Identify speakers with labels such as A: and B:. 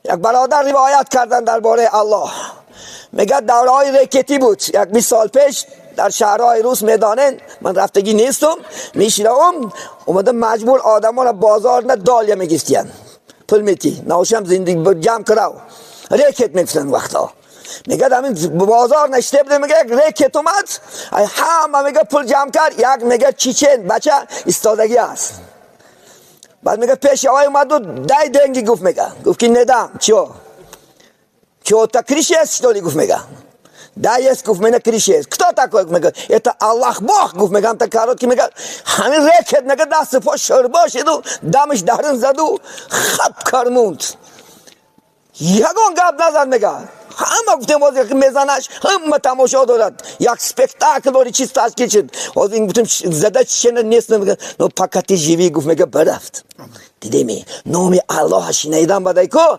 A: Як бародар ривоят кардан дар бораи Аллоҳ. Мегӯяд, давраҳои рекетӣ буд, як 20 сол пеш дар шаҳрҳои рус, медонен, ман рафтагӣ нестум, мешинавам. Омада маҷбур одаморо бозор на долия мегирифтиян, пул метӣ наошам, зиндагӣ ҷамъ кирав, рекет мегуфтанд вақто. Мегӯяд, ҳамин бозор ништа будем, мега, як рекет омад, ҳама, мега, пул ҷамъ кард. Як, мега, чечен бача истодагӣ аст. Баъд, мега, пеши овай омаду «Дай деньги», гуфт. Мега, гуфт ки недам. Чё, чё, та крыша есть, что ли? Гуфт, мега. Да, есть, гуфт, мена крыша есть. Кто такой? Мега, это Аллах Бог, гуфт, мега, та короткий, мега, ҳамин рекет, мега, дасти по шӯрбо шиду, дамаш дарин заду, хап кармунд. Ягон гап назад, мега. Ҳама гуфтем, ҳозир мезанаш, ҳама тамошо дорад. Як спектакл дори, чиз ташкил шуд. Ҳозир ин гуфтем, зада чена нест, мега, но пока ты живи, гуфт, мега, бирафт. Дидеми, номи Аллоҳа шинаидан бадай ко.